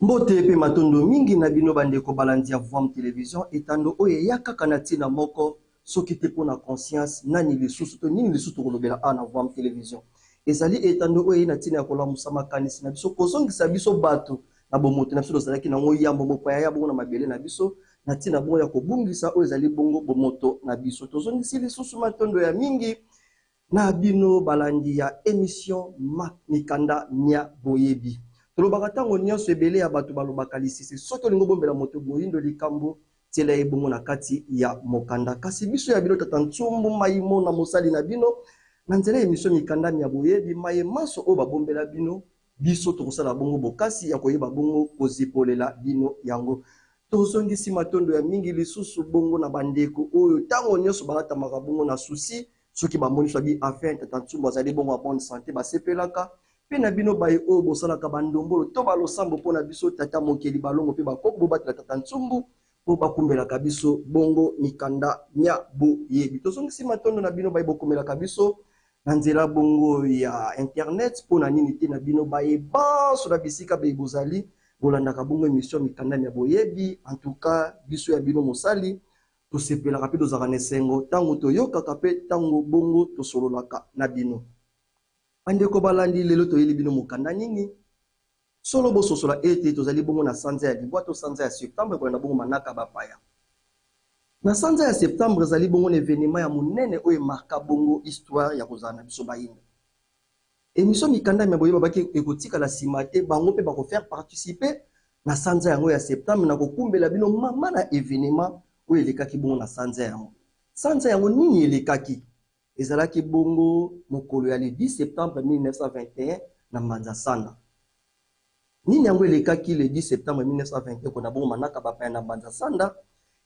Mbote pe matondo mingi na bino ba ndeko balandi ya Vuam Television, etando oyo eya kaka na tina moko soki te pona conscience nani lisusu to nini lisusu tokolobela awa na Vuam Television. Ezali etando oyo eyei na tina ya kolamusa makanisi na biso, kozongisa biso bato na bomoto na biso tozalaki na yango yambo mopaya aya bongo na mabele na biso, na tina bongo ya kobungisa oyo ezali bongo bomoto na biso. Tozongisi lisusu matondo ya mingi Na bino balandi ya emission ma mikanda mia boyebi. Tolobaka tango nionso ebele ya bato balobaka lisese soki olingi obombela moto moyindo likambo tiela ye bongo na kati ya mokanda. Kasi biso ya bino tata Ntsumbu Mayimona mosali na bino na nzela ya emission mikanda mia boyebi maye manso oyo babombela bino biso tokosala bongo bokasi ya koyeba bongo kozipolela bino yango. Tozongisi matondo ya mingi lisusu bongo na bandeko oyo tango nionso balatamaka bongo na souci Soki bamoni soki afin tata Ntsumbu azali bongo en bonne sante basepelaka pe na bino baye oyo bosalaka ba ndombolo to ba losambo po na biso tata mokeli balongo pe bakoko bobatela tata Ntsumbu po bakumbelaka biso bongo mikanda mia boyebi. Tozongisi matondo na bino baye bokomelaka biso na nzela bongo ya internet po na nini te na bino baye banso na bisika beye bozali bolandaka bongo emission mikanda mia boyebi en tout cas biso ya bino mosali Tosepelaka mpe tozalaka na esengo ntango toyokaka mpe ntango bongo tosololaka na bino. Bandeko balandi, lelo toyeli bino mokanda nini? Solo bososola ete tozali bongo na sanza ya libwa to sanza ya septembre kolanda bongo manaka bapaya. Na sanza ya septembre ezali bongo na evenement ya monene oyo emarka bongo histoire ya kozala na biso bayindo. Emission mikanda mya boye babaki ekotikala sima te, bango pe bako faire participer na sanza yango ya septembre na kokumbela bino mama na evenement oyo elekaki bongo na sanza yango. Sanza yango nini elekaki? Ezalaki bongo mokolo ya le 10 septembre 1921 na Mbanza Sanda. Nini yango elekaki le 10 septembre 1921 kona bongo manaka bapaya na Mbanza Sanda?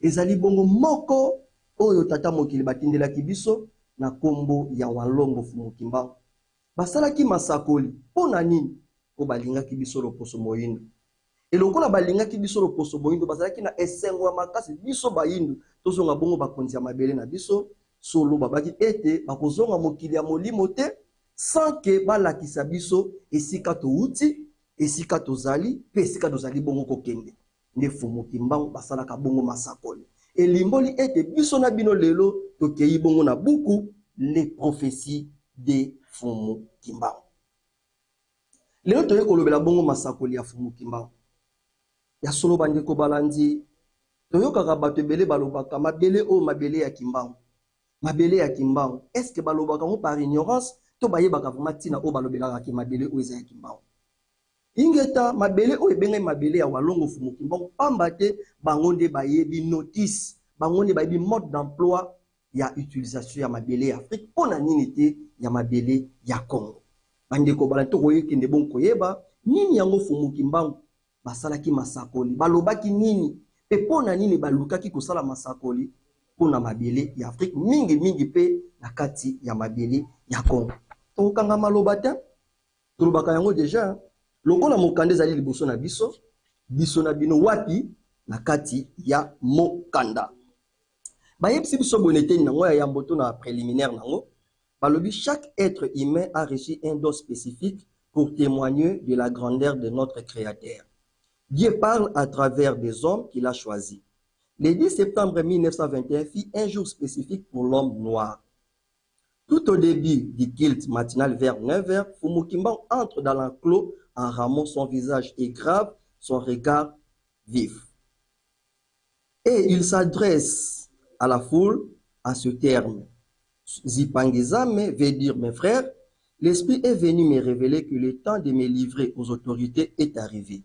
Ezali bongo moko oyo tata mokili batindelaki biso na kombo ya Walongo Mfumu Kimbangu. Basalaki masakoli mpo na nini? Mpo balingaki biso loposo moindo. E lokola balingaki biso loposo moindo, bazalaki na esengo ya makasi biso bayindo tozonga bongo bakonzi ya mabele na biso. Solo babaki ete bakozonga mokili ya molimo te sans que balakisa biso esika towuti, esika tozali mpe esika tozali bongo kokende. Nde Mfumu Kimbangu basalaka bongo masakoli. Elimboli ete biso na bino lelo tokeyi bongo na buku Les propheties de Mfumu Kimbangu. Lelo toye kolobela bongo masakoli ya Mfumu Kimbangu. Ya solo bandeko balandi, toyokaka bato ebele balobaka mabele oyo mabele ya Kimbangu. Mabele ya Kimbangu. Est ce que balobaka yango par ignorance to bayebaka vraiment tina oyo balobelaka ke mabele oyo eza ya Kimbangu? Ingeta, mabele oyo ebengami mabele ya Walongo Mfumu Kimbangu pamba te bango nde bayebi notice, bango nde bayebi mode d'emploi ya utilisation ya mabele ya Afrique mpo na nini te ya mabele ya Congo. Bandeko balandi tokoki kende bongo koyeba nini yango Mfumu Kimbangu basalaki masakoli, balobaki nini mpe mpo na nini balukaki kosala masakoli mpo na mabele ya Afrique mingi mingi mpe na kati ya mabele ya Congo. Tokokanga maloba te, tolobaka yango deja lokola mokanda ezali liboso na biso, biso na bino wapi na kati ya mokanda. Bayebisi biso boye na eteni nango ya yambo to na preliminaire nango, balobi chaque etre humain a reçu un don specifique pour temoigner de la grandeur de notre Createur. Dieu parle à travers des hommes qu'il a choisis. Le 10 septembre 1921 fut un jour spécifique pour l'homme noir. Tout au début du culte matinal vers 9 heures, Fumu Kimbangu entre dans l'enclos en ramant son visage est grave, son regard vif. Et il s'adresse à la foule en ce terme. Zipangizame veut dire mes frères, l'Esprit est venu me révéler que le temps de me livrer aux autorités est arrivé.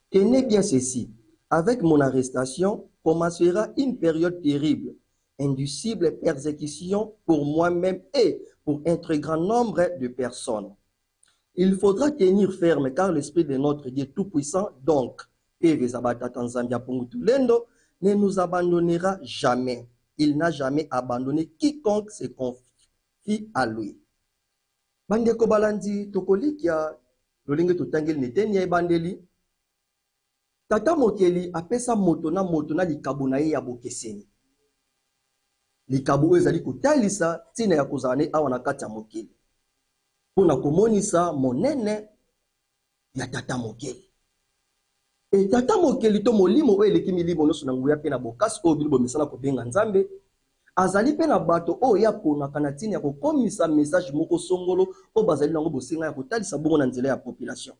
Tenez bien ceci, avec mon arrestation commencera une période terrible, indicible persécution pour moi-même et pour un très grand nombre de personnes. Il faudra tenir ferme car l'Esprit de notre Dieu Tout-Puissant, donc, ne nous abandonnera jamais. Il n'a jamais abandonné quiconque se confie à lui. Bandeko balandi, tokolikia lolenge totangeli na eteni ya ebandeli. Tata Mokeli apesa moto na moto na likabo na ye ya bokeseni. Likabo oyo ezali kotalisa ntina ya kozala na ye awa na kati ya mokili, mpo na komonisa monene ya Tata Mokeli. E Tata Mokeli to Molimo oyo eleki milimo nyonso na nguya mpe na bokasi oyo bino bomesana kobenga Nzambe, azali mpe na bato oyo ye aponaka na ntina ya kokomisa message moko songolo oyo bazali na yango bosenga ya kotalisa bongo na nzela ya population.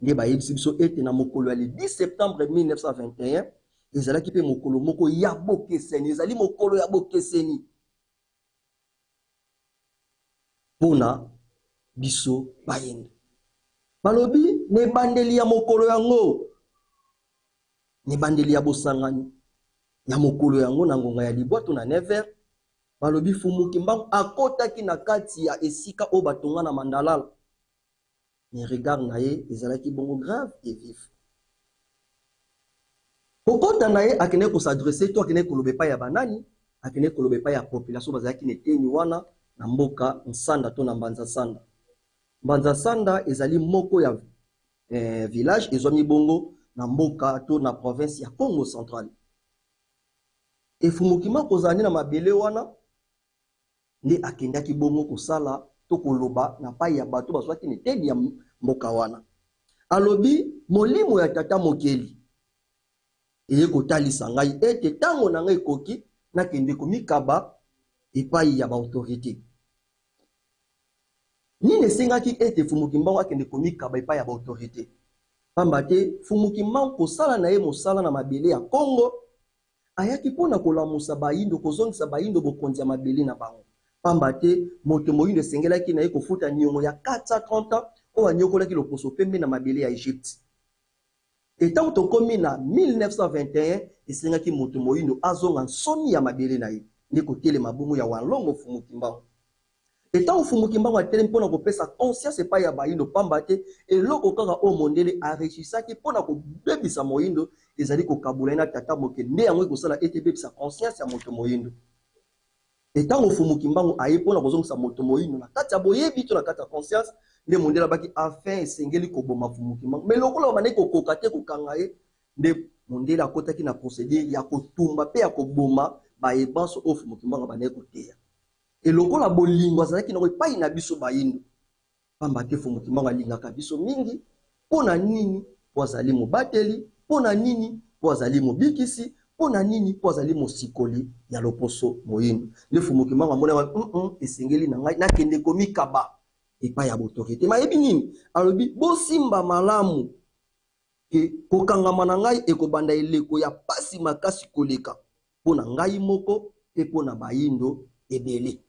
Nde bayebisi biso ete na mokolo ya le 10 septembre 1921 ezalaki mpe mokolo moko ya bokeseni, ezali mokolo ya bokeseni mpo na biso bayindo. Balobi na ebandeli ya mokolo yango, na ebandeli ya bosangani ya mokolo yango na ngonga ya libwa to na 9h, balobi Fumu Kimbangu akotaki na kati ya esika oyo batonga na Mandalala. Mais regard na ye ezalaki bongo grave et vif. Kokota na ye akendaki ko s'adresser to akendaki koloba epai ya banani? Akendaki koloba epai ya population bazalaki na eteni wana na mboka Nsanda to na Mbanza Nsanda. Mbanza Nsanda ezali moko ya eh, village ezwami bongo na mboka to na province ya Kongo Central. Efumukima kozala nde na mabele wana Nde akendaki bongo kosala to koloba na pai ya bato bazwaki na eteni ya mboka wana. Alobi, Molimo ya Tata Mokeli eye kotalisa ngai ete tango na ngai ekoki nakende komikaba epai ya ba autorites. Nini esengaki ete Mfumu Kimbangu akende komikaba epai ya ba autorites? Pamba te Mfumu Kimbangu kosala na ye mosala na mabele ya Kongo, Ayaki mpo na kolamusa Bayindo, kozongisa Bayindo bokonzi ya mabele na bango. Pamba te, moto moyindo esengelaki na ye kofuta niongo ya 430 ans oyo aniokolaki loposo pembe na mabele ya Egypte. E tango tokomi na 1921, esengaki moto moyindo azonga nsomi ya mabele na ye. Nde kotelema bongo ya Wanlongo Mfumu Kimbangu. Et tango Mfumu Kimbangu atelemi pona kopesa conscience epayi ya bayindo pamba te eloko kaka oyo mondele a reussissaki pona kobebisa moyindo ezali kokabola ye na tata mokeli nde yango ekosala ete ebebisa conscience ya moto moyindo. Et tango Mfumu Kimbangu aye pona kozongisa moto moyindo na kati ya boyebi to na kati ya conscience nde mondele abaki enfin esengeli koboma Mfumu Kimbangu mais lokola babandaki kokoka te kokanga ye nde mondele akotaki na procedure ya kotumba pe ya koboma baye banso oyo Mfumu Kimbangu abandaki koteya. Et lokola bolingo azalaki nango epayi na biso bayindo, pamba te Mfumu Kimbangu alingaka biso mingi, mpo na nini? Mpo azali mobateli, mpo na nini? Mpo azali mobikisi, mpo na nini? Mpo azali mosikoli ya loposo moyindo. Nde Mfumu Kimbangu amoni yango, hum hum, esengeli na ngai nakende komikaba epai ya b'autorite. Mais ayebi nini? Alobi, bosimba malamu que kokangama na ngai ekobanda eleko ya pasi makasi koleka mpo na ngai moko mpe mpo na bayindo ebele.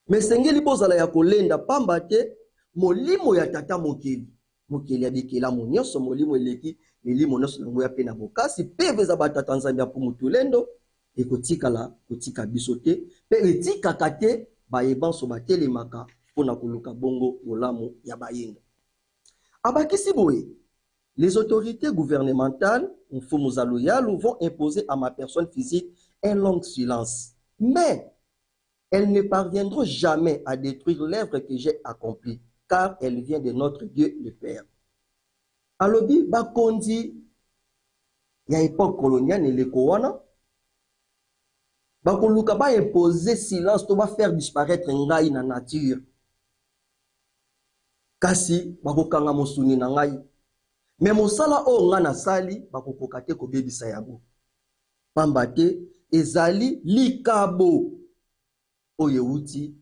Mais esengeli bozala ya kolenda, pamba te Molimo ya Tata Mokeli, Mokeli ya bikelamu nionso, Molimo eleki milimo nionso na nguya mpe na bokasi, mpe eza ba Tata Nzambe ya Mpumu Tulendo, ekotikala kotika biso te, mpe etikaka te baye banso batelemaka mpo na koluka bongo bolamu ya bayindo. Abakisi boye, Les autorites gouvernementales, Mfumu Zaluyalu, vont imposer à ma personne physique un long silence. Mais elles ne parviendront jamais à detruire l'œuvre que j'ai accomplie, car elle vient de notre Dieu le Père. Alobi bakonzi ya epoque coloniale na eleko wana bakoluka ba imposer silence to ba faire disparaître ngai na nature. Kasi bakokanga mosuni na ngai. Mais mosala oyo ngai nasali, bakokoka te kobebisa yango. Pamba te ezali likabo oyo ewuti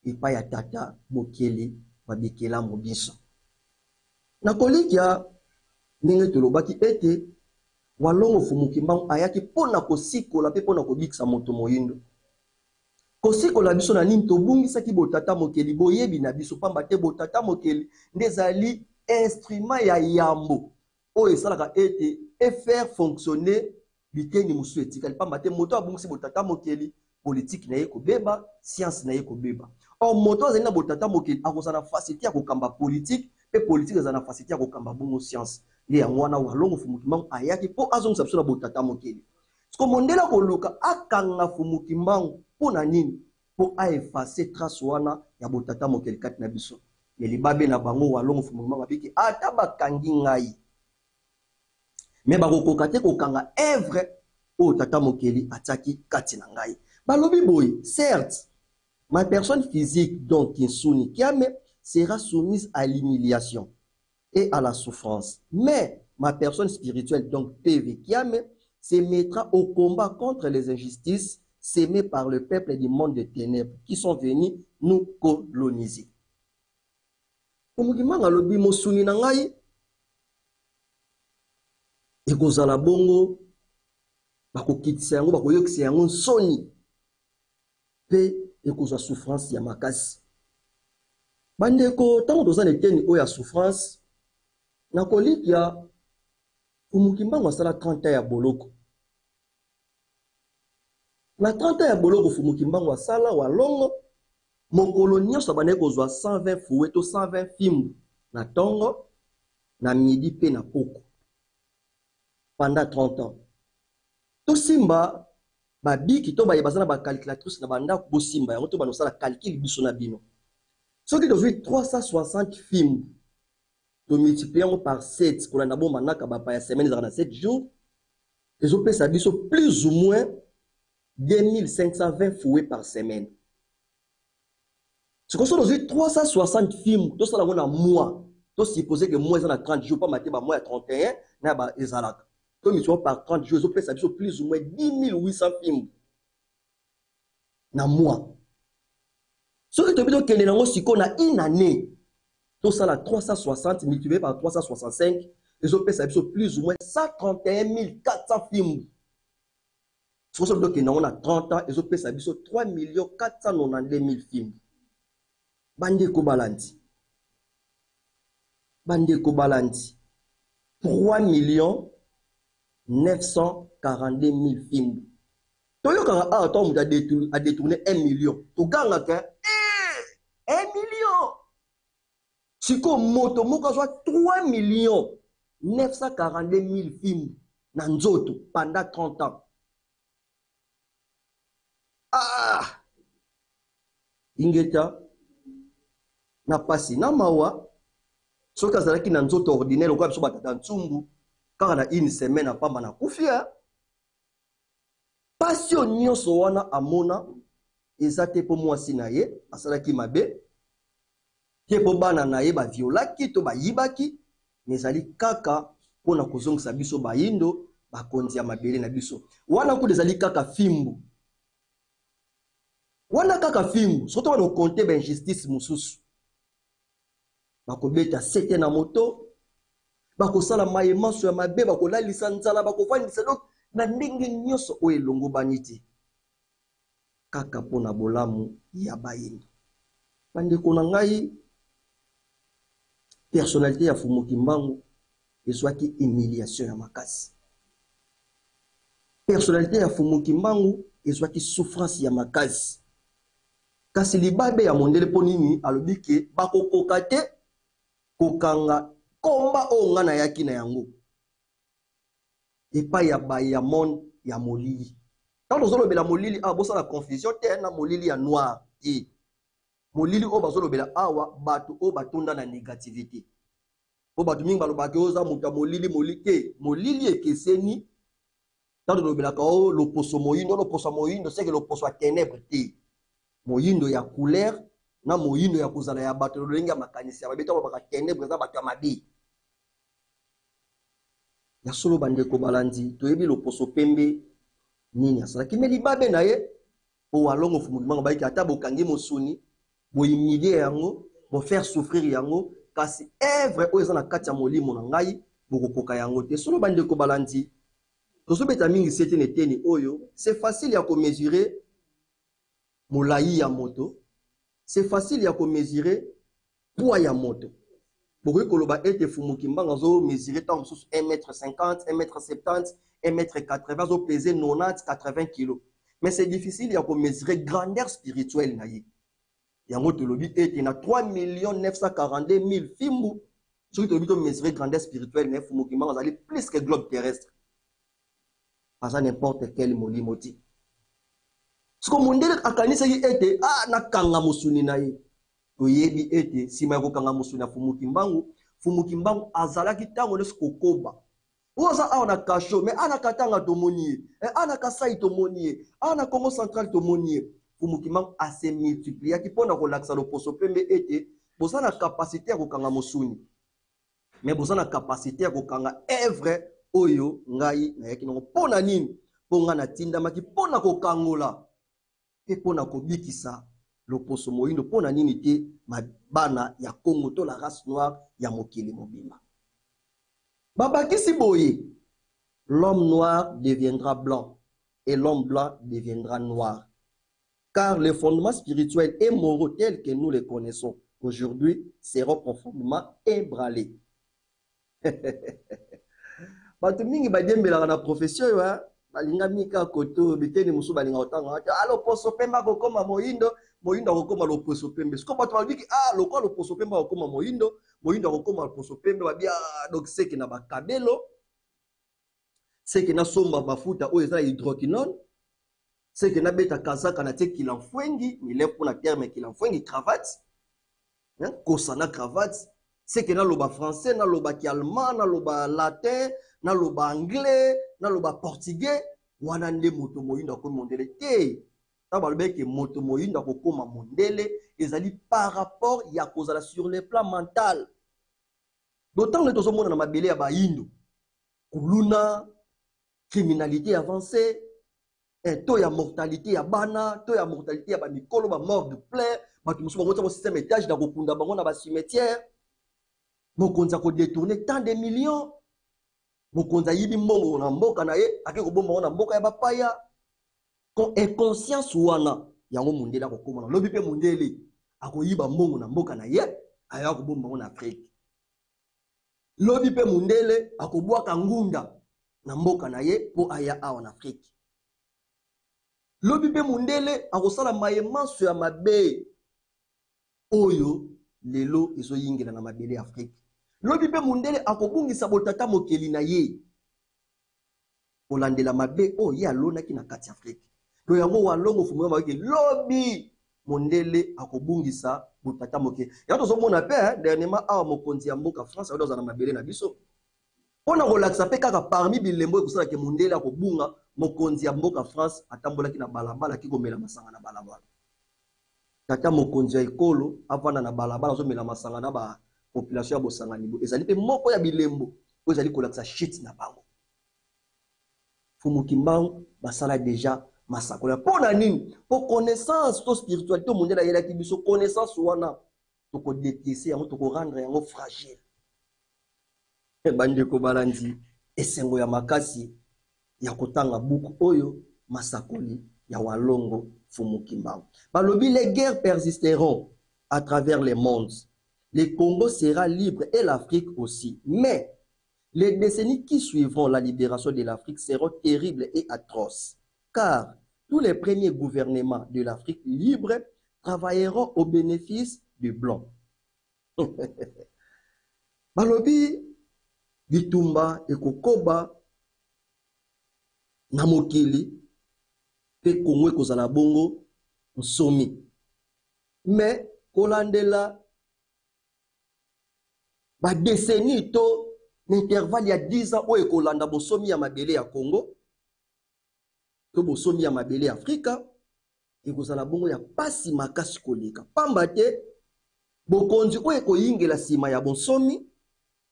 epai ya Tata Mokeli wa bikelamu binso. Nakolikya ndenge tolobaki ete Walongo Mfumu Kimbangu ayaki mpo na kosikola mpe mpo na kobikisa moto moindo. Kosikola biso na nini? Tobungisaki botata mokeli, boyebi na biso, pamba te botata mokeli nde ezali instrument ya yambo oyo esalaka ete e faire fonctionner biteni mosusu etikali, pamba te moto abungisi botata mokeli, politique na ye ekobeba, science na ye ekobeba. Or moto azali na botata mokeli akozala na facilite ya kokamba politique, mpe politique ezala na facilite ya kokamba bongo science. Nde yango wana Walongo Mfumu Kimbangu ayaki mpo azongisa biso na botata mokeli. Siko mondele akoluka akanga Mfumu Kimbangu mpo na nini? Mpo a effacer trace wana ya botata mokeli kati na biso. Mais libabe na bango Walongo Mfumu Kimbangu abiki ata bakangi ngai mais bakokoka te kokanga œuvre oyo tata mokeli atiaki kati na ngai. Balobi boye, certes ma personne physique donc Kinsuni Kiame sera soumise à l'humiliation. et à la souffrance. Mais ma personne spirituelle, donc PV Kiame, se mettra au combat contre les injustices semées par le peuple du monde des ténèbres qui sont venus nous coloniser. Mfumu Kimbangu alobi mosuni na ngai ekozala bongo, bakokitisa yango, bakoyokisa yango nsoni mpe ekozwa souffrance ya makasi. Bandeko, ntango toza na eteni oyo ya souffrance, nakolikya Mfumu Kimbangu asala 30 ans ya boloko. Na 30 ans ya boloko Mfumu Kimbangu asala walongo, mokolo nyonso abandaki kozwa 120 fouet to 120 fimbu na tongo, na midi mpe na poko pendant 30 ans. Tosimba ba biki to baye baza na ba calculatrice na ba ndako, bosimba yango to banda kosala calcul biso na bino. Soki tozwi 360 fimbu, to multiplier yango par 7, kolanda bo manaka bapaya semaine ezalaka na 7 jours, ezopesa biso plus ou moins 2520 fouets par semaine. Sikoyo soki tozwi 360 fimbu, tosala yango na mois, to supposer que mois eza na 30 jours, pamba te ba mois ya 31 na ba ezalaka, to multiplier par 30 jours, ezopesa biso plus ou moins 10800 fimbu na mois. Soki toyebi tokende nango sikoyo na une année, tosala 360 multiplié par 365, ezopesa biso plus ou moins 131400 fimbu. Soki soki tokende yango na 30 ans, ezopesa biso 3 millions 492 000 fimbu. Bandeko balandi, bandeko balandi, 3 millions 942 000 fimbu. Toyokaka awa ntango moto adetourne 1 million, togangaka 1 million. Sikoyo moto moko azwa 3 millions 942 000 fimbu na nzoto pendant 30 ans. Ah! Ingeta na pasi na mawa. Soki azalaki na nzoto ordinaire lokola biso batata ntsumbu, kaka na une semaine apamba na kufi. Pasi oyo nyonso wana amona eza te mpo mwasi na ye asalaki mabe te, mpo bana na ye baviolaki to bayibaki, mais ezali kaka mpona kozongisa biso bayindo bakonzi ya mabele na biso. Wana kutu ezali kaka fimbu, wana kaka fimbu. Soki tobanda kokonte ba injustice mosusu, bakobeta sete na moto, bakosala maye manso ya mabe, bakolalisa nzala, bakovandisa donc na ndenge nyonso oyo elongobani te, kaka mpona bolamu ya bayindo. Bandeko na ngai, personnalité ya Mfumu Kimbangu ezwaki humiliation ya makasi. Personnalité ya Mfumu Kimbangu ezwaki souffrance ya makasi. Kasi libabe ya mondele mpo nini alobi ke bakokoka te kokanga komba oyo nga nayaki na yango epai ya baye ya monde ya molili. Ntango tozolobela molili awa, bosala confusion te na molili ya noir te. Molili oyo bazolobela awa, bato oyo batonda na négativité. Po bato mingi balobaka oza moto ya molili, molili te. Molili ekeseni. Ntango tolobelaka o loposo moyindo, loposo ya moyindo seke loposo ya ténèbre te. Moyindo ya couleur na moyindo ya kozala ya bato lolenge ya makanisi ya mabe. Ntango balobaka ténèbre, eza bato ya mabe. Ya solo bandeko balandi, toyebi loposo pembe nini asalaki, me libabe na ye po walongo Mfumu Kimbangu bayiki ata bokangi mosuni, bohumilie yango, bofaire souffrir yango, kasi œuvre oyo eza na kati ya molimo na ngai bokokoka yango te. Solo bandeko balandi, tozobeta mingi sete na eteni oyo. C'est facile ya komesurer molai ya moto, c'est facile ya komesurer poids ya moto. Bokoki koloba ete Mfumu Kimbangu azomesurer ntango mosusu 1m50, 1m70, 1m80, azopese 90, 80 kilo, mais c'est difficile ya komesurer grandeur spirituelle na ye. Yango tolobi ete na 3 millions 942 000 fimbu, soki tolobi tomesurer grandeur spirituelle na ye, Mfumu Kimbangu azali plus que globe terrestre, aza n'importe quel molimo te. Siko mondele akanisaki ete nakanga mosuni na ye. Toyebi ete nsima ya kokanga mosuni ya Mfumu Kimbangu, Mfumu Kimbangu azalaki ntango nyonso kokoba. Oyo aza awa na kasho, mais awa na Katanga tomoni ye, awa na Kasai tomoni ye, awa na Congo Central tomoni ye. Mfumu Kimbangu ase multipliaki mpona kolakisa loposo pembe ete boza na kapasite ya kokanga mosuni. Mais boza na capacité ya kokanga œuvre oyo ngai nayaki nango. Mpo na nini? Mpo ngai natindamaki mpo na kokangola mpe mpo na kobikisa loposo moindo, mpo na nini te bana ya Congo to la race noire ya mokili mobimba. Babakisi boye, l'homme noir deviendra blanc et l'homme blanc deviendra noir. Car les fondements spirituels et moraux tels que nous les connaissons aujourd'hui seront profondément ébranlés. Bato mingi badiembelaka na prophetie oyo, balinga mingi kaka koto biteni mosusu balinga kotanga ate ah, loposo pembe akokoma moyindo, moyindo akokoma loposo pembe. Sikoyo bato balobiki ah, lokola loposo pembe akokoma moyindo, moyindo akokoma loposo pembe, babi ah, donc seke na bakabelo, seke nasomba mafuta oyo eza na hydroquinone, seke nabeta kazaka natie kilamfwengi milef mpona terme kilamfwengi cravate, kosa na cravate, seke naloba français, naloba kiallemand, naloba latin, naloba anglais, naloba portugais, wana nde moto moyindo akomi mondele te. Ntango balobi eke moto moyindo akokoma mondele, ezali par rapport ya kozala sur le plan mental. D'autant nde tozomona na mabele ya bayindo kuluna, criminalité avancée, taux ya mortalité ya bana, taux ya mortalité ya bamikolo, ba morgue plein, bato mosusu bango tia système étage na kokunda bango na bacimetière, mokonzi akodétourner tant de millions, mokonzi ayibi mbongo na mboka na ye, ake kobomba ngo na mboka ya bapaya. Inconscience wana yango mondele akokóma na lobi, mpe mondele akoyiba mbongo na mboka na ye, aya kobomba ngo na Afrique. Lobi mpe mondele akobwaka ngunda na mboka na ye mpo aya awa na Afrique. Lobi mpe mondele akosala maye manso ya mabe oyo lelo ezoyingela na mabele ya Afrique. Lobi mpe mondele akobungisa botata mokeli na ye kolandela mabe oyo ye alonaki na kati ya Afrique. To yango Walongo Fumu Yamba lobi mondele akobungisa botata mokeli. Yango tozomona mpe dernièrement awa mokonzi ya mboka France ayoki azala na mabele na biso mpona kolakisa mpe kaka parmi bilembo ekosalaka mondele akobunga. Mokonzi ya mboka France atambolaki na balabala, aki komela masanga na balabala. Tata mokonzi ya ekolo avanda na balabala, azomela masanga na bapopulation ya bosangani bo, ezali mpe moko ya bilembo oyo ezali kolakisa shit na bango. Fumu Kimbangu basala deja masakola. Mpo na nini? Mpo connaissance to spiritualité mondele ayelaki biso, connaissance wana tokodépiécer yango, tokorendre yango fragile. Bandeko balandi, esengo ya makasi ya kotanga buku oyo, masakoli ya Walongo Fumu Kimbangu. Balobi, les guerres persisteront à travers le monde, le Congo sera libre et l'Afrique aussi, mais les décennies qui suivront la libération de l'Afrique seront terribles et atroces, car tous les premiers gouvernements de l'Afrique libre travailleront au bénéfice du blanc. Balobi bitumba ekokoba na mokili mpe Kongo ekozala bongo nsomi, me kolandela badécennies to na intervalle ya 10 ans oyo ekolanda bosomi ya mabele ya Congo to bosomi ya mabele ya Afrika, ekozala bongo ya pasi makasi koleka, pamba te bokonzi oyo ekoyingela nsima ya bonsomi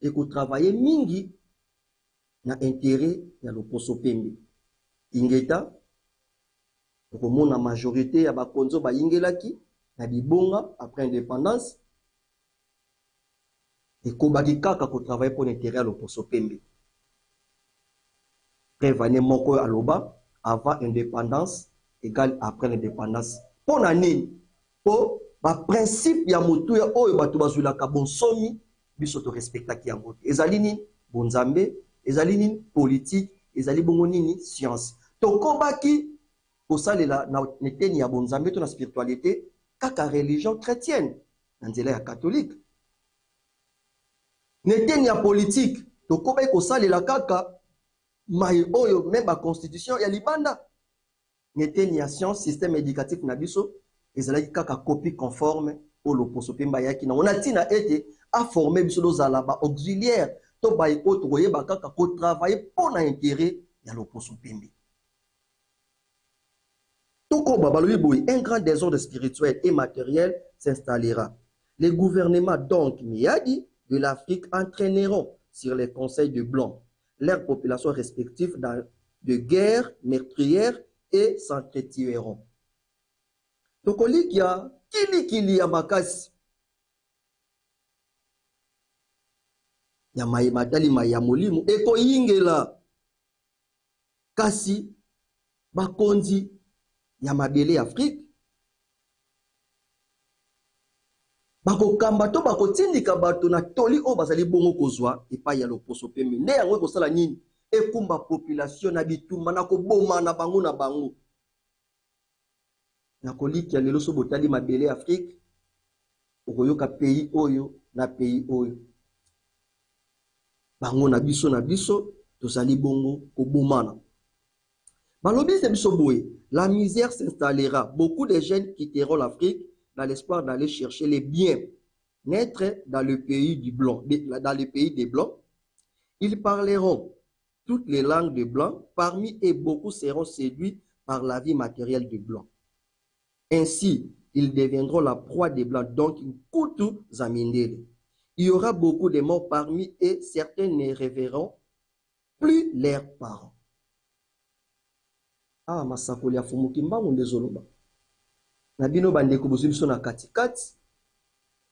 ekotravailler mingi na intérêt ya loposo pembe. Ingeta, okomona majorité ya bakonzi oyo bayingelaki na bibonga après indépendance ekobaki kaka kotravailler mpona intérêt ya loposo pembe. Preuve moko oyo aloba, avant indépendance égale après l'indépendance. Mpo na nini? Mpo baprincipe ya motuya oyo bato bazwilaka bonsomi, biso torespectaki yango te. Ezali nini? Bonzambe. Ezali nini? Politique. Ezali bongo nini? Science. Tokobaki kosalela na eteni ya bonzambe to na spiritualité kaka religion chrétienne na nzela ya catholique. Na eteni ya politique, tokobaki kosalela kaka maye oyo me baconstitution ya libanda. Na eteni ya science, système éducatif na biso ezalaki kaka copie conforme oyo loposo pembe ayaki nango, na ntina ete aforme biso tozala baauxiliaire to baye oyo tokoyeba kaka kotravailler mpo na intérêt ya loposo pembe. Tokoba, balobi boye, un grand désordre spirituel et matériel s'installera. Le gouvernement donc Miadi. de l'Afrique entraîneront sur les conseils de Blancs leurs populations respectives dans de guerres meurtrières et s'entretueront. Tokolikia kilikili ya makasi ya maye matali maye ya molimo ekoyingela, kasi bakonzi ya mabele ya Afrique bakokamba to bakotindika bato na toli oyo bazali bongo kozwa epai ya loposo pembe. Nde yango ekosala nini? Ekumba population na bitumba, na kobomana bango na bango. Na kolikia lelo so botali mabele ya Afrique, okoyoka pays oyo na pays oyo, bango na biso na biso tozali bongo kobomana. Balobi se biso boye, la misère s'installera, beaucoup de jeunes quitteront l'Afrique dans l'espoir d'aller chercher les biens naître dans le pays du blanc, dans le pays des blancs. Ils parleront toutes les langues de blanc, parmi eux beaucoup seront séduits par la vie matérielle de blanc. Ainsi, ils deviendront la proie des blancs, donc nkutu za mindele. Il y aura beaucoup de morts parmi eux, certains ne reverront plus leurs parents. Awa masakoli ya Fumu Kimbangu nde ezoloba na bino bandeko bozwi biso na katikati.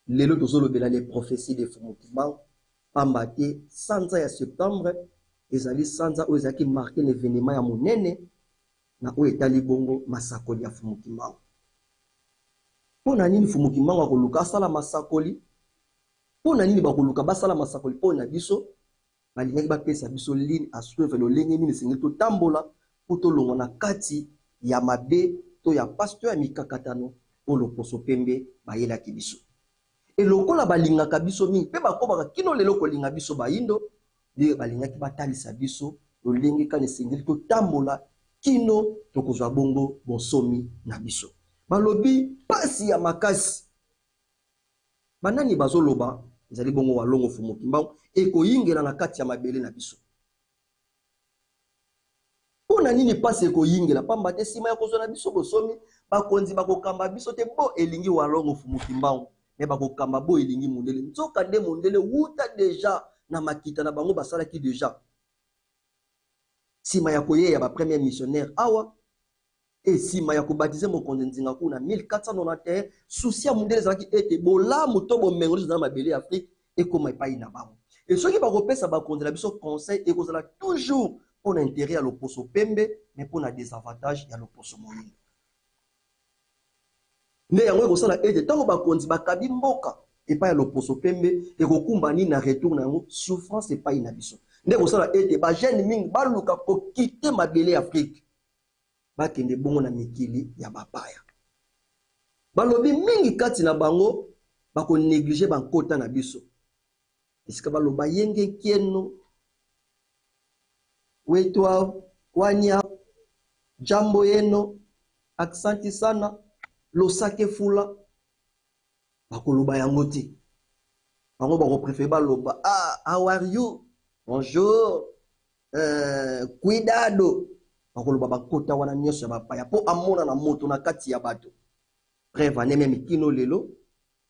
Lelo tozolobela les prophéties de Fumu Kimbangu, pamba te sanza ya septembre ezali sanza oyo ezalaki marqué na événement ya monene na oyo etali bongo masakoli ya Fumu Kimbangu. Mpo na nini Fumu Kimbangu akoluka asala masakoli? Mpo na nini bakoluka basala masakoli mpo na biso? Balingaki bapesa biso ligne à suivre, lolenge nini esengeli totambola mpo tolongwa na kati ya mabe to ya pasi to ya mikakatano oyo loposo pembe bayelaki biso. E lokola balingaka biso mingi mpe bakobaka kino lelo kolinga biso bayindo, nde balingaki batalisa biso lolenge kani esengeli totambola kino tokozwa bongo bonsomi na biso. Balobi pasi ya makasi. Banani bazoloba? Ezali bongo Walongo Mfumu Kimbangu ekoyingela na kati ya mabele na biso. Mpo na nini pasi ekoyingela? Pamba te sima ya kozwa na biso bosomi, bakonzi bakokamba biso te bo elingi Walongo Mfumu Kimbangu, mais bakokamba bo elingi mundele. Nzoka nde mundele wuta deja na makita na bango basalaki deja sima ya koyeya ba premier missionnaire awa. E sima ya kobatize mokonzi Nzinga Nkuwu na 1491, souci ya mundele ezalaki ete bolamu to bomengo nyonso eza na mabele ya Afrique ekoma epai na bango. E soki bakopesa bakonzi na biso conseil, ekozala toujours mpo na interet ya loposo pembe, mais mpo na desavantage ya loposo moindo. Nde yango ekosala ete ntango bakonzi bakabi mboka epai ya loposo pembe, ekokumba nini na retour na yango? Souffrance epai na biso. Nde ekosala ete ba jeunes mingi baluka kokite mabele ya Afrique, bakende bongo na mikili ya bapaya. Balobi mingi kati na bango bako negliger ba nkota na biso. Esika baloba yenge nkieno, wetwa, wania, jambo yeno, aksanti sana, losake fula, bakoloba yango te. Bango bako préférer baloba, ah, how are you? Bonjour, cuidado. Bakoloba bakota wana nyonso ya bapaya po amona na moto na kati ya bato. Preuve ane meme kino lelo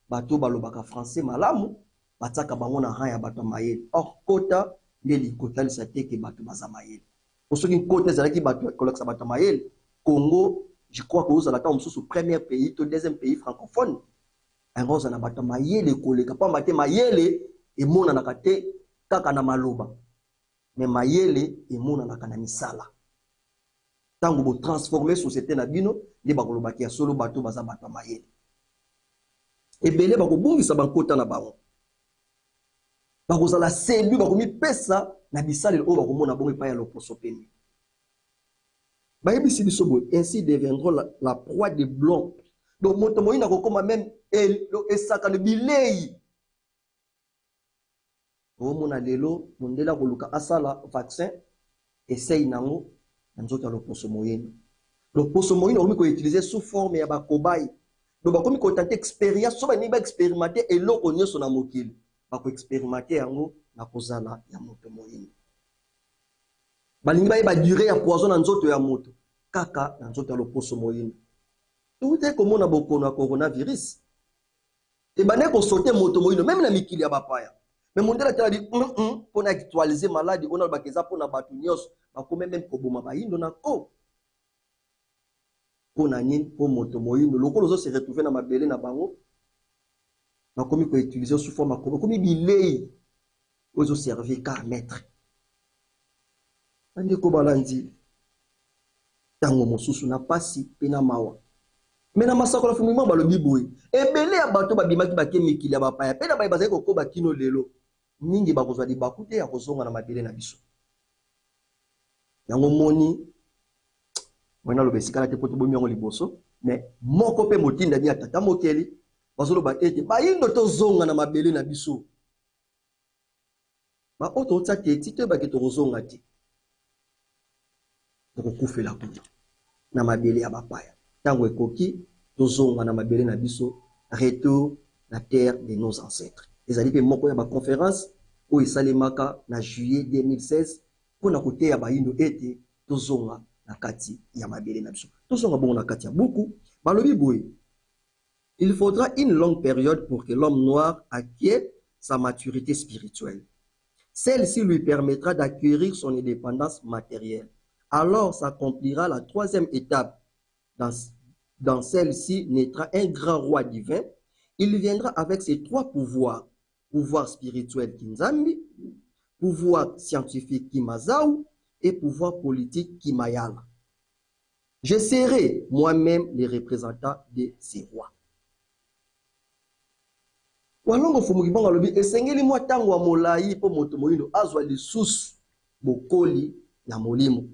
bato balobaka français malamu batiaka bango na rang ya bato ya mayele. Or kota nde likotalisa te ke bato baza mayele. Po soki nkota ezalaki bato kolakisa bato ya mayele, Congo je crois que ozala ntango mosusu premier pays to deuxième pays francophone, yango ozala na bato ya mayele koleka, pamba te mayele emonanaka te kaka na maloba, mais mayele emonanaka na misala. Ntango botransforme société na bino, nde bakolobaki ya solo bato baza bato ya mayele. Ebele bakobungisa bankota na bango, bakozala séduit, bakomipesa na bisalelo oyo bakomona bongo epai ya loposo pembe. Bayebisi biso boye, ainsi deviendront la proie des blancs. Donc moto moyini akokoma même esakano bilei. Omona lelo mondele akoluka asala vaccin esei nango na nzoto ya loposo moyini. Loposo moyini akomi koutiliser sous forme ya bakobayi. Donc bakomi kotante expérience, so balingi baexpérimente eloko nyonso na mokili, bakoexpérimente yango na kozala ya moto moyini. Balingi bayeba durée ya poison na nzoto ya moto kaka na nzoto ya loposo moyindo. Towutaki komona bokono ya coronavirus ebandaki kosote moto moyindo meme na mikili ya bapaya. Mais mondele atala di mpo na actualiser maladi oyo nalobaka eza mpo na bato nyonso, bakomi meme koboma bayindo na ko. Mpo na nini? Mpo moto moyindo lokola ozo se retrouver na mabele na bango, bakomi ko utiliser sous forme ya komi bilei oyo ezo servir ka maître. Bandeko balandi, ntango mosusu na pasi mpe na mawa, me na masakola fumima balobi boye, ebele ya bato babimaki bake mikili ya bapaya mpe na baye bazali kokoba kino lelo, mingi bakozwa libaku te ya kozonga na mabele na biso. Yango moni mwana aloba esika na te mpo tobomi yango liboso, me moko mpe motindami ya tata mokeli bazoloba ete bayindo tozonga na mabele na biso. Baoyo totia te ti toyebake tokozonga te, tokokufela kuna na mabele ya bapaya. Ntango ekoki tozonga na mabele na biso, retour na terre de nos ancêtres. Ezali mpe moko ya baconférence oyo esalemaka na juillet 2016 mpo na koteya bayindo ete tozonga na kati ya mabele na biso. Tozonga bongo na kati ya buku, balobi boye: Il faudra une longue période pour que l'homme noir acquiert sa maturité spirituelle. Celle-ci lui permettra d'acquérir son indépendance matérielle. Alors s'accomplira la troisième étape. Dans celle-ci naîtra un grand roi divin. Il viendra avec ses trois pouvoirs. Pouvoir spirituel Kinzambi, pouvoir scientifique Kimazao et pouvoir politique Kimayala. Je serai moi-même le représentant de ces rois. Walongo Mfumu Kimbangu alobi esengeli mwa ntango ya molai mpo moto moyindo azwa lisusu bokoli ya molimo.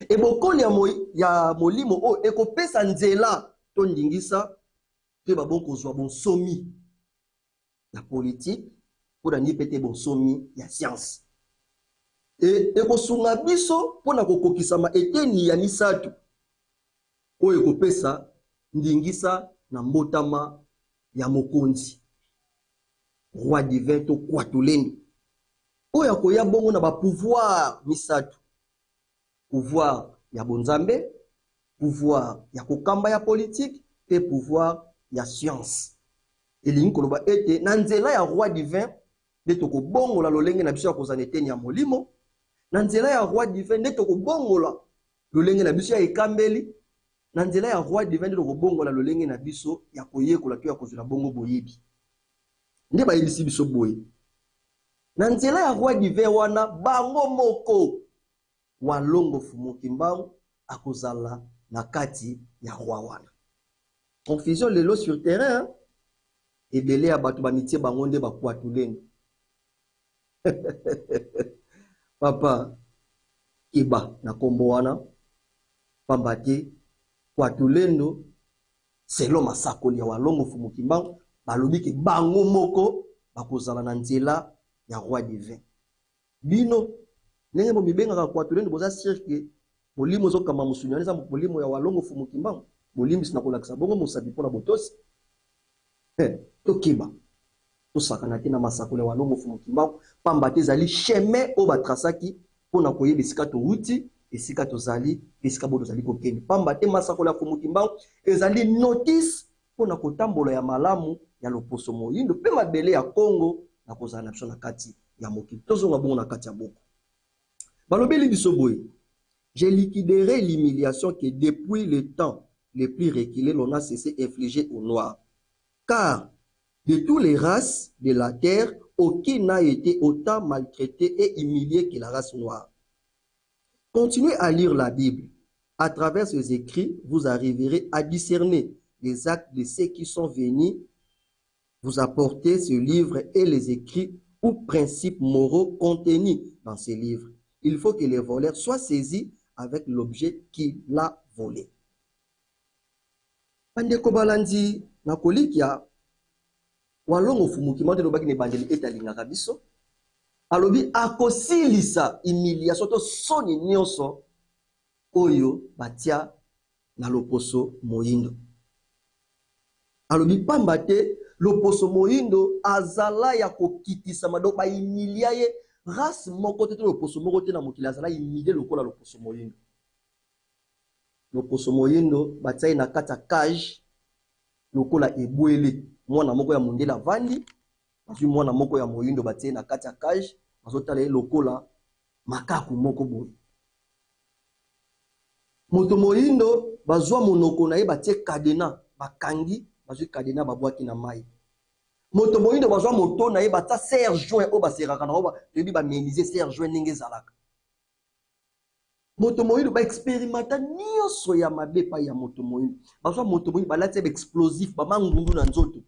E bokoli ya, mo, ya molimo oyo ekopesa nzela to ndingisa toyeba bongo kozwa bonsomi ya politike mpo na nini mpe te bonsomi ya sianse. E ekosunga biso mpo na kokokisama eteni ya misato oyo ekopesa ndingisa na mbotama ya mokonzi roi divin to kwatulendo oyo akoya bongo na bapouvoir misato: pouvoir ya bonzambe, pouvoir ya kokamba ya politike mpe pouvoir ya science. Elingi koloba ete na nzela ya roi divin nde tokobongola lolenge na biso ya kozala na eteni ya molimo, na nzela ya roi divin nde tokobongola lolenge na biso ya ekambeli, na nzela ya roi divin nde tokobongola lolenge na biso ya koyekola to ya kozwela bongo boyebi. Nde bayebisi biso boye, na nzela ya roi divin wana bango moko Walongo Mfumu Kimbangu akozala na kati ya roi wana. Confusion lelo sur terrain, ebele ya bato bamitie bango nde bakwatuleni. Papa, keba na kombo wana, pamba te kwatulendo selon masakoli ya Walongo Mfumu Kimbangu balobi ke bango moko bakozala na nzela ya roi divin. Bino ndenge bomibengaka kwatulendo, boza sûr ke molimo ezokamba mosuni wana eza molimo ya Walongo Mfumu Kimbangu? Bolimbisi na kolakisa bongo mosapi mpona botosi. Tokeba, tosakana te na masakoli ya Walongo Mfumu Kimbangu, pamba te ezali chemin oyo batrasaki mpona koyeba esika towuti, esika tozali, esika bo tozali kokende. Pamba te masakoli ya Mfumu Kimbangu ezali notice mpona kotambola ya malamu ya loposo moyindo mpe mabele ya Kongo na kozala na biso na kati ya mokili. Tozonga bongo na kati ya buku. Balobeli biso boye: je liquiderai l'humiliation que depuis le temps le plus reculé l'on a cessé infliger aux Noirs. Car de toutes les races de la terre, aucune n'a été autant maltraitée et humiliée que la race noire. Continuez à lire la Bible. À travers ses écrits, vous arriverez à discerner les actes de ceux qui sont venus vous apporter ce livre et les écrits ou principes moraux contenus dans ces livres. Il faut que les voleurs soient saisis avec l'objet qu'il a volé. Bandeko balandi, na kolikia Walongo Mfumu Kimbangu elobaki na ebandeli ete alingaka biso, alobi akosilisa humiliation to soni nyonso oyo batia na loposo moyindo. Alobi pamba te loposo moyindo azala ya kokitisama, donc bahumilia ye. Race moko te to loposo moko te na mokili azala humilie lokola loposo moyindo. Loposo moyindo batia ye na kati ya cage lokola ebwele. Mwana moko ya mondele avandi Bazwi mwana moko ya moyindo batie na kati ya cage, bazotala ye lokola makaku moko boye. Moto moyindo bazwa monoko na ye batie cadena, bakangi, bazwi cadena babwaki na mai. Moto moyindo bazwa moto na ye batia serre joint oyo baseraka na yango, toyebi ba menuisier serre joint ndenge ezalaka. Moto moyindo ba experimenta nyonso ya mabe epai ya moto moyindo. Bazwa moto moyindo balati ye ba explosif, ba mangundu na nzoto.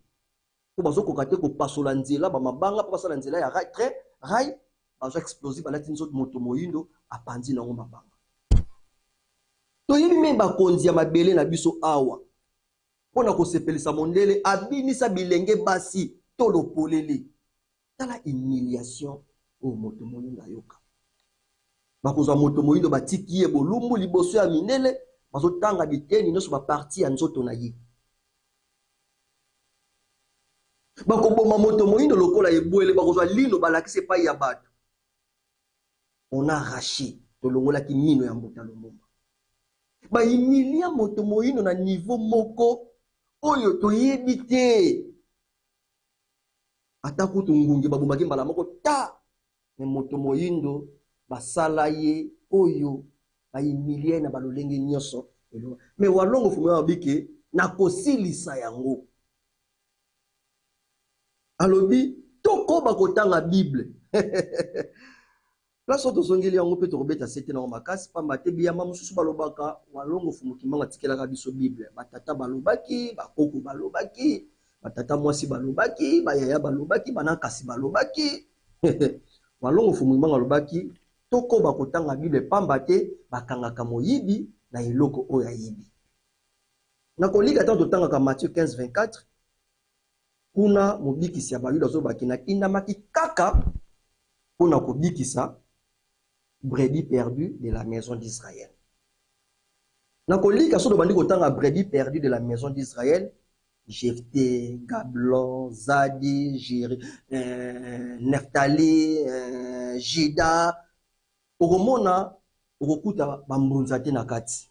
Mpo bazokoka te kopasola nzela ba mabanga mpo basala nzela ya rail, train, rail, bazwa explosif balati nzoto moto moyindo apanzi nango mabanga. Toyebi meme bakonzi ya mabele na biso awa mpo na kosepelisa mondele abinisa bilenge basi tolo polele. Tala humiliation oyo moto moyindo ayoka. Bakozwa moto moyindo batiki ye bolumbu liboso ya mindele, bazotanga biteni nyonso ba partie ya nzoto na ye. Bakoboma moto moyindo lokola ebwele, bakozwa lino balakisi epai ya bato. On a arraché, tolongolaki mino ya Mbuta Lumumba. Ba humilia moto moyindo na niveau moko oyo toyebi te. Ata kutu ngungi babomaki mbala moko ta, me moto moyindo basala ye oyo ba humilia ye na balolenge nyonso. Me Walongo Fumbi alobi ke nakosilisa yango. Alobi tokoba kotanga Bible. Place oyo tozongeli yango mpe tokobeta sete nango makasi, pamba te biyamba mosusu balobaka Walongo Mfumu Kimbangu atikelaka biso Bible. Batata balobaki, bakoko balobaki, batata mwasi balobaki, bayaya balobaki, banankasi balobaki. Walongo Mfumu Kimbangu alobaki tokoba kotanga Bible pamba te bakangaka moyibi na eloko oyo ayibi. Na kolika ntango totangaka Matthieu 15:24, Kuna, Mobikisi ya Bayuda azolobaki, Natindamaki kaka mpo na kobikisa brebis perdues de la maison d'Israël. Na kolika, soki tobandi kotanga brebis perdues de la maison d'Israël, Jephte, Gablon, Zadi, Jeri, euh, Nephtali, euh, Juda, okomona okokuta bambunza te na kati,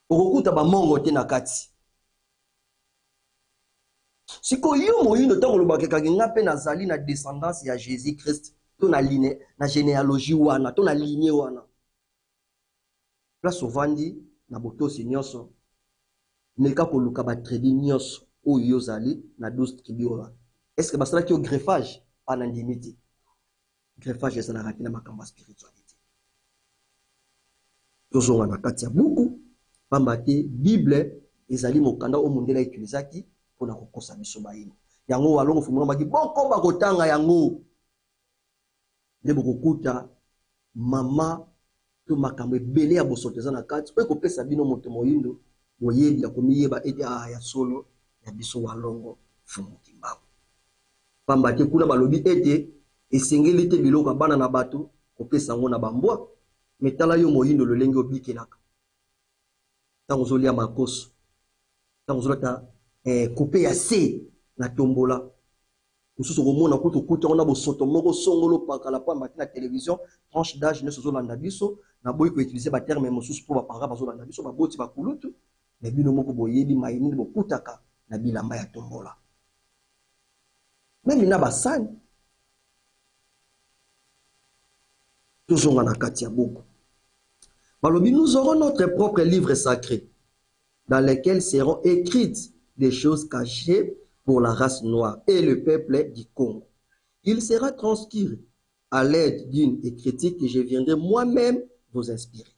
okokuta bamongo te na kati. Sikoyo yo moyindo ntango olobaka ekaki nga mpe nazali na descendance ya Jesus Christ to na line na genealogie wana to na lignee wana, place ovandi na botosi nyonso, meka koluka ba tribu nyonso oyo yo ozali na 12 tribu wana. Est ce que basalaki yo greffage? Ah, nandimi te. Greffage ezalaka te na makambo ya spiritualite. Tozonga na kati ya buku, pamba te Bible ezali mokanda oyo mondele a utilisaki mpo na kokosa biso bayindo. Yango Walongo Fumuna alobaki bokoba kotanga yango nde bokokuta mama to makambo ebele ya bosoto eza na kati oyo ekopesa bino moto moyindo boyebi ya komiyeba ete ah ya solo ya biso Walongo Mfumu Kimbangu. Pamba te kuna balobi ete esengeli te biloko ya bana na bato kopesa yango na ba mbwa. Mais tala yo moyindo lolenge obikelaka tango ozolia makoso, tango ozolata eh, coupe ya se na tombola mosusu okomona kutu okuti yango na bosoto moko songolo pakala pamba te na television. Tranche d'age nyonso ozolanda biso, naboyi koutilize baterme mosusu mpo baparent bazolanda biso, baboti bakulutu, me bino moko boyebi maye nini bokutaka na bilamba ya tombola meme na basani. Tozonga na kati ya buku, balobi nous aurons notre propre livre sacré dans lequel seront écrites des choses cachées pour la race noire et le peuple du Congo. Il sera transcrit à l'aide d'une écriture que je viendrai moi-même vous inspirer.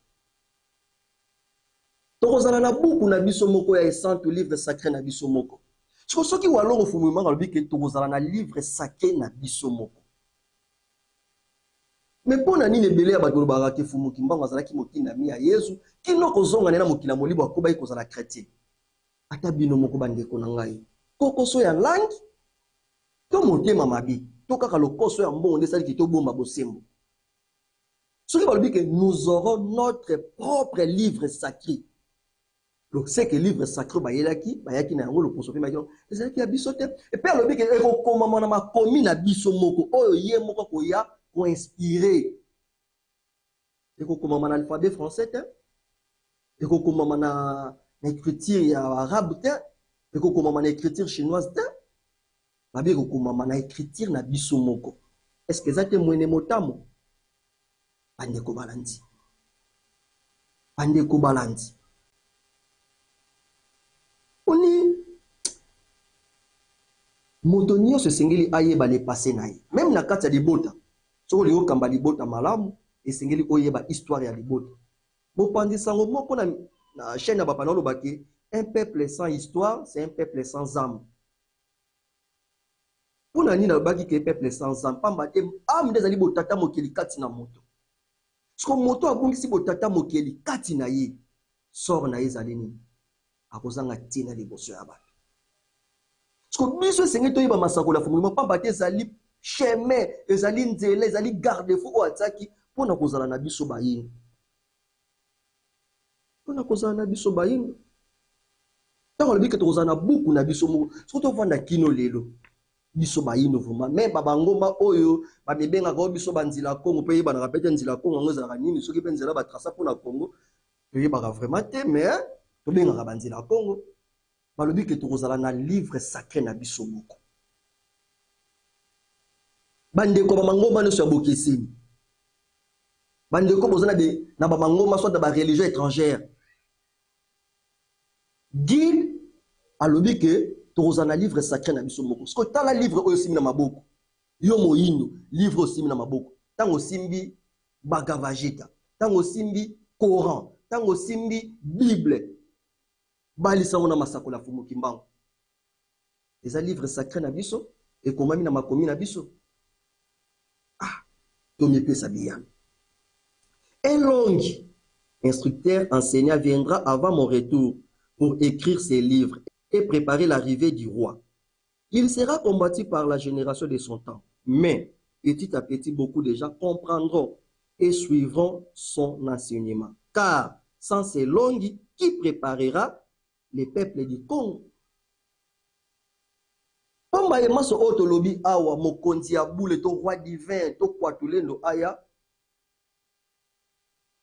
Tokozala na buku na biso moko ya esantu, livre sacré na biso moko. Siko soki Walongo Mfumu Imanga alobi ke tokozala na livre sacré na biso moko, me mpo na nini ebele ya bato balobaka ke Mfumu Kimbangu azalaki motindami ya Yezu kino kozonga na ye na mokili ya molimo akobaki kozala chretien? Ata bino moko bandeko na ngai, kokoso ya langi to motema mabe to kaka lokoso ya mbongo nde esali ke tobomba bosembo. Soki balobi ke nous aurons notre propre livre sacré, donc c'est que livre sacré bayelaki, bayaki na yango loposo mpe bayaki ezalaki ya biso te. Et puis alobi ke ekokomama na makomi na biso moko oyo ye moko akoya koinspire. Ekokomama na alphabet français te, ekokomama na écriture ya arabe te, ekokomama na écriture chinoise te. Mabe ekokomama na ecriture na biso moko. Est ce que eza te mwene motamo? Bandeko balandi. Bandeko balandi. Oni moto nyonso esengeli ayeba le passé na ye. Meme na kati ya libota, soki olingi okamba libota malamu, esengeli oyeba histoire ya libota. Mopanzi sango moko na, na chaîne ya bapana oloba ke un peuple sans histoire, c'est un peuple sans âme. Mpo na nini alobaki ke peuple sans âme? Pamba te âme nde ezali botata mokeli kati na moto. Siko moto abungisi botata mokeli kati na ye, sort na ye ezali nini? Akozanga ntina liboso ya bato. Siko biso esengeli toyeba masakoli ya Fumulima, pamba te ezali chemin, ezali nzela, ezali garde-fou oyo atiaki mpo na kozala na biso bayindo. Mpo na kozala na biso bayindo. Ntango alobi ke tokozala na buku na biso moko, soki tovanda kino lelo, biso bayindo vraiment, mais ba bangomba oyo bamibengaka oyo biso banzila Congo, mpe eyebanaka mpe te nzila Congo yango ezalaka nini, soki mpe nzela batraça mpo na Congo, toyebaka vraiment te, mais tobengaka banzila Congo. Balobi ke tokozala na livre sacré na biso moko. Bandeko ba mangomba nyonso ya bokeseni, bandeko boza na, de, na ba mangomba soit na ba religion étrangère, Guide alobi ke tokozala na livre sacré na biso moko. Sikoyo tala livre oyo osimbi na maboko, yo moyindo, livre osimbi na maboko, ntango osimbi Bhagavad Gita, ntango osimbi Coran, ntango osimbi Bible, balisa yango na masakoli ya Mfumu Kimbangu. Eza livre sacré na biso, ekomami na makomi na biso. Ah, tomipesa biyano. Un long instructeur enseignant viendra avant mon retour pour écrire ses livres et préparer l'arrivée du roi. Il sera combattu par la génération de son temps, mais petit à petit, beaucoup de gens comprendront et suivront son enseignement. Car sans ces longues, qui préparera le peuple du Congo? Pamba ye maso oyo tolobi awa, mokonzi ya bule to roi divin to kwatulendo aya,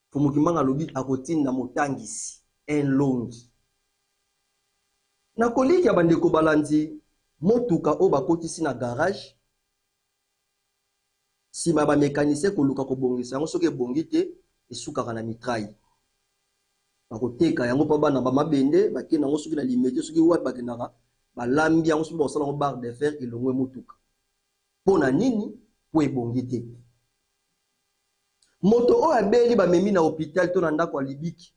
Mfumu Kimbangu alobi akotinda motangisi enlongi. Na kolikya bandeko balandi motuka oyo bakotisi na garage, sima ya ba mecanicien koluka kobongisa yango, soki ebongi te, esukaka na mitraille. Bakoteka yango mpo bana ba mabende bakende yango soki na Limete, soki wapi bakendaka, balambi yango soki bakosala yango barre de fer, elongwe motuka. Mpo na nini? Mpo ebongi te. Moto oyo abeli bamemi na hopital to na ndako ya libiki,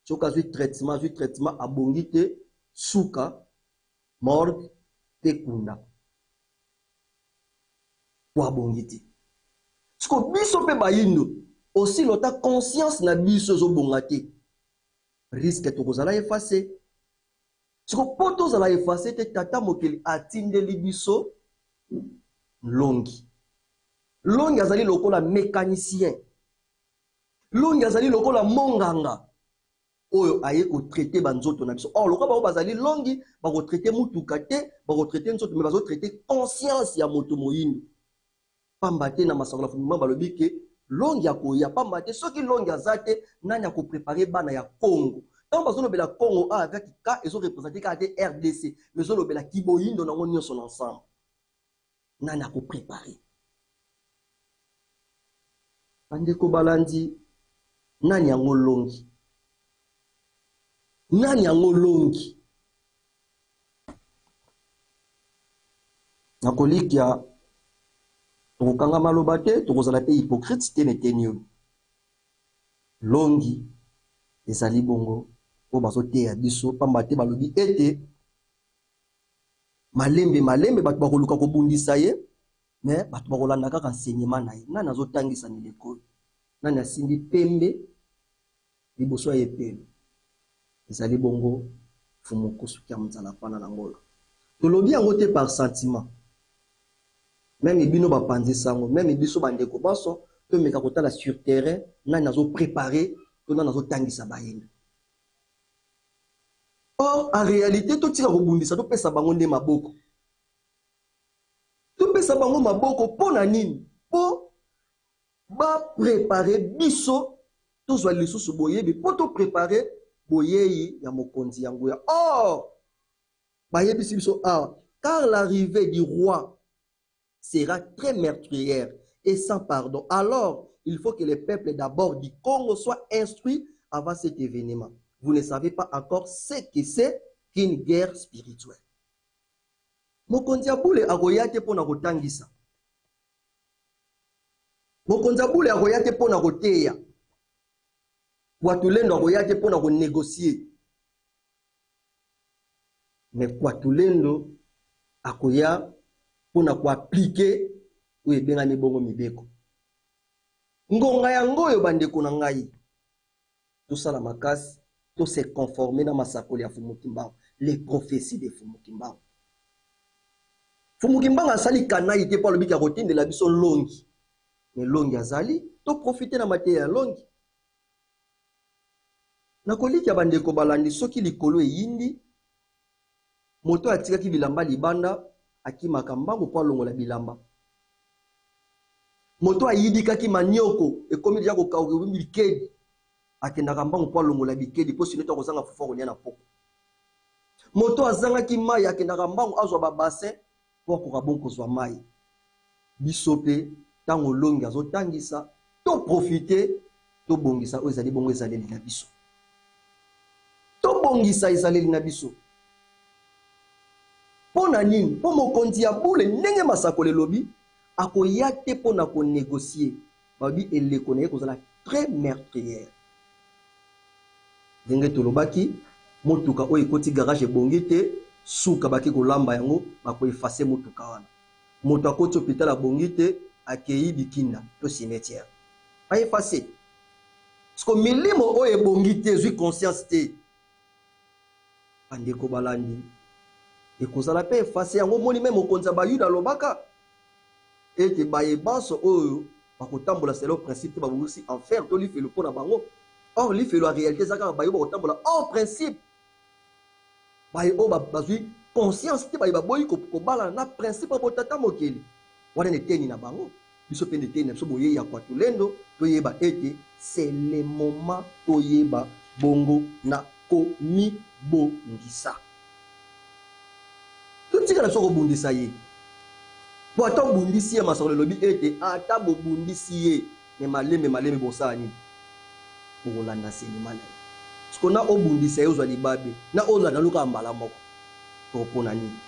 soki azwi traitement, azwi traitement abongi te, suka morgue te kunda, po abongi te. Siko biso pe bayindo aussi longtemps conscience na biso ezobonga te, risque tokozala effacer. Siko po tozala effacer te, Tata Mokeli atindeli biso Nlongi. Longi azali lokola mecanicien. Longi azali lokola monganga oyo aye ko traiter ba nzoto na biso. Or lokola bango bazali longi, bako traiter mutuka te, bako traiter nzoto, mais bazo traiter conscience ya moto moyindo. Pamba te na masako na Fumima balobi ke longi akoya, pamba te soki longi aza te, nani ako preparer bana ya Congo? Tango bazolobela Congo awa avec K ezo representer kaka te RDC, mais ezolobela kiboyindo nango nyonso na ensemble. Nani ako preparer? Bandeko balandi, nani yango longi? Nani yango longi? Nakolikya tokokanga maloba te, tokozala pe hypocrite te na eteni oyo. Longi ezali bongo oyo bazoteya biso, pamba te balobi ete malembe malembe bato bakoluka kobundisa ye, mais bato bakolanda kaka enseignement na ye. Nani azotangisa na eleko oyo? Nani asimbi pembe liboso ya epelo? Ezali bongo Mfumu Nkusu Kiamunzala Pana na Ngola. Tolobi yango te par sentiment. Meme bino bapanzi sango, meme biso bandeko banso, tomeka kotala sur terrain nani azo preparer to nani azotangisa bayindo. Or, en realite, totika kobundisa, topesa bango nde maboko. Topesa bango maboko mpo na nini? Mpo ba preparer biso tozwa lisusu boyebi, mpo to preparer boyei ya mokonzi ya nguya. Or, bayebisi biso awa, Car l'arrivée du roi sera très meurtrière et sans pardon. Alors, il faut que le peuple d'abord du Congo soit instruit avant cet événement. Vous ne savez pas encore ce que c'est qu'une guerre spirituelle. Mokonzi ya bule akoya te mpo na kotangisa. Mokonzi ya bule akoya te mpo na koteya. Kwatulendo akoya te mpo na konegocier. Mais Kwatulendo akoya mpo na koaplike oyo ebengami bongo mibeko. Ngonga yango oyo bandeko na ngai, tosala makasi to se conformer na masakoli ya Mfumu Kimbangu, les propheties de Mfumu Kimbangu. Mfumu Kimbangu asali kanayi te mpo alobi ke akotindela biso longi. Mais longi azali, to profiter na mateya ya longi. Nakolikya bandeko balandi soki likolo eyindi, moto oyo atikaki bilamba libanda akimaka mbangu mpo alongola bilamba. Moto oyo ayidikaki manioko ekomi deja kokauka ekomi bikedi, akendaka mbangu mpo alongola bikedi mpo sino te akozanga fufu akolia na pokwa. Moto oyo azangaki mai akendaka mbangu azwa ba bassin mpo akoka bongo kozwa mai. Biso mpe ntango olongi azotangisa, to profiter tobongisa oyo ezali bongo ezaleli na biso. Tobongisa ezaleli na biso. Mpo na nini? Mpo mokonzi ya bule, ndenge masakoli elobi, akoya te mpo na ko negocier. Balobi eleko na ye ekozala très meurtrière. Ndenge tolobaki, motuka oyo ekoti garage ebongi te, suka bake kolamba yango, bako effacer motuka wana. Moto akoti hopital abongi te, akeyi bikinda to cimetière. Ba effacer. Siko milimo oyo ebongi te, ezwi conscience te. Bandeko balandi, ekozala pe effacer. Yango omoni meme mokonzi ya Bayuda alobaka ete baye banso oyo bakotambola selon principe te babongisi enfer to lifelo mpo na bango. Or lifelo en realite eza kaka baye oyo bakotambola hors principe, baye oyo bazwi conscience te, baye baboyi kobalana na principe ya botata mokeli. Wana na eteni na bango, biso mpe na eteni na biso boyei ya Kwatulendo, toyeba ete c'est le moment toyeba bongo na komibongisa. Totika na biso kobundisa ye. Po ata obundisi ye, masakolo elobi ete ata bobundisi ye, mais malembe malembe bosala nini? Bokolanda enseignement na ye. Sikoyo na obundisa ye ozwa libabe, na olanda yo kaka mbala moko. Tokopona nini?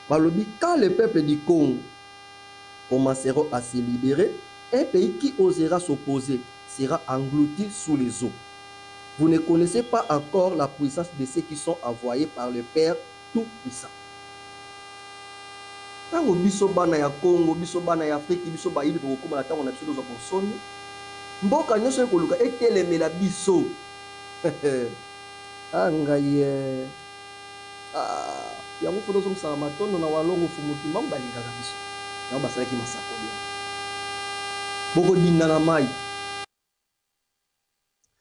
Balobi quand le peuple du Congo commenceront à se liberer, un pays qui osera s'opposer sera englouti sous les eaux. Vous ne connaissez pas encore la puissance de ceux qui sont envoyes par le Père tout puissant. Tango biso bana ya Congo, biso bana ya Afrique, biso bayindo tokokoma na tango na biso tozwa bonsomi, mboka nionso ekoluka etelemela biso. Ah ngai eh. Ah, yango faut tozongisaka matondo na Walongo Mfumu Kimbangu balingaka biso. Yango basalaki masakoli yango. Bokodinda na mayi.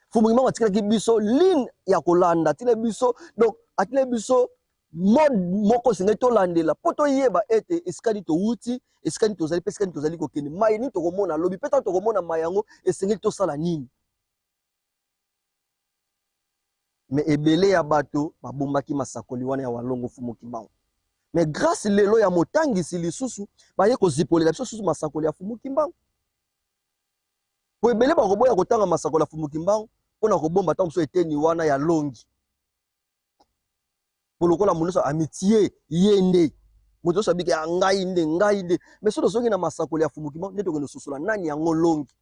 Mfumu Kimbangu atikelaki biso ligne ya kolanda, atikeli biso donc atikeli biso mode moko esengeli tolandela mpo toyeba ete esika nini towuti, esika nini tozali mpe esika nini tozali kokende, maye nini tokomona lobi mpe ntango tokomona maye yango esengeli tosala nini. Mais ebele ya bato babombaki masakoli wana ya Walongo Mfumu Kimbangu. Mais grâce lelo ya motangisi lisusu baye kozipolela biso susu masakoli ya Mfumu Kimbangu. Po ebele bakoboya kotanga masakoli ya Mfumu Kimbangu mpo na kobomba ntango mosusu eteni wana ya longi. Po lokola moto nyonso amitie ye nde moto nyonso abiki ya ngai nde ngai nde. Mais soki tozongi na masakoli ya Mfumu Kimbangu nde tokende kososola nani yango longi.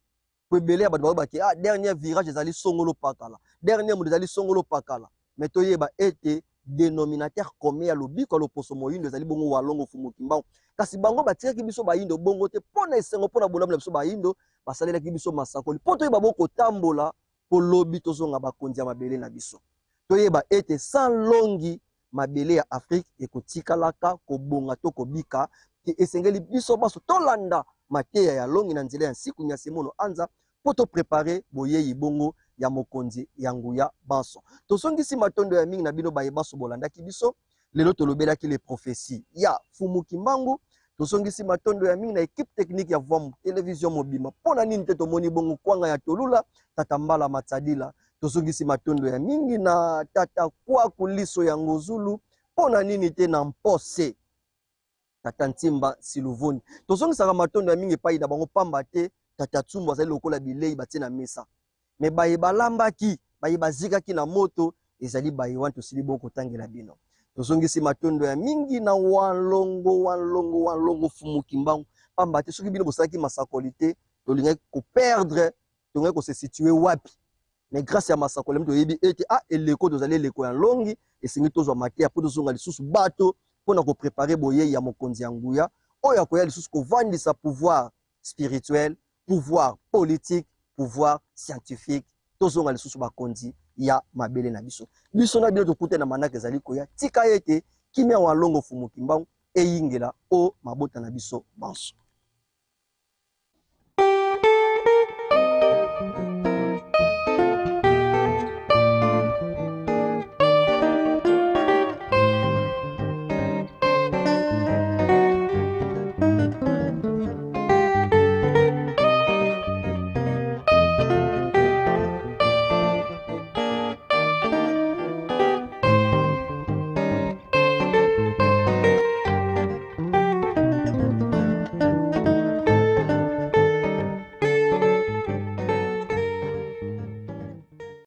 Po ebele ya bato baloba ke ah, dernier virage ezali songolo pakala, dernier moto ezali songolo pakala. Mais toyeba ete denominateur commun ya lobiko ya loposo moyindo ezali bongo Walongo Mfumu Kimbangu. Kasi bango batikaki biso bayindo bongo te mpo na esengo, mpo na bolamu na biso bayindo, basalelaki biso masakoli mpo toyeba bo kotambola mpo lobi tozonga bakonzi ya mabele na biso. Toyeba ete sans longi mabele ya Afrique ekotikalaka kobonga to kobika te. Esengeli biso banso tolanda mateya ya longi na nzela ya Nsiku Nyasemono Anza mpo to preparer boyeyi bongo ya mokonzi ya nguya banso. Tozongisi matondo ya mingi na bino baye banso bolandaki biso. Lelo tolobelaki les propheties ya Mfumu Kimbangu. Tozongisi matondo ya mingi na equipe technique ya Vuamu Television mobimba. Mpo na nini te tomoni bongo kwanga ya Tolula, Tata Mbala Matsadila. Tozongisi matondo ya mingi na Tata Kwaku Liso ya Ngozulu. Mpo na nini te na Mpose. Tata Ntimba Siluvoni. Tozongisaka matondo ya mingi epai na bango pamba te Tata Tsumbu azali lokola bilei batie na mesa. Mais baye balambaki, baye bazikaki na moto ezali baye wana tosili bongo kotangela bino. Tozongisi matondo ya mingi na Wanlongo, Wanlongo, Wanlongo Fumu Kimbangu pamba te soki bino bosalaki masakoli te tolingaki ko perdre, tolingaki ko se situer wapi? Mais grâce ya masakoli toyebi ete ah eleko tozali eleko ya nlongi, esengi tozwa mateya mpo tozonga lisusu bato mpo na ko preparer boyei ya mokonzi ya nguya oyo akoya lisusu kovandisa pouvoir spirituel, pouvoir politique, pouvoir scientifique, tozonga lisusu bakonzi ya mabele na biso. Biso na bino tokutani na manaka ezali koya, tika ete kimia wa Longo Mfumu Kimbangu eyingela o mabota na biso banso.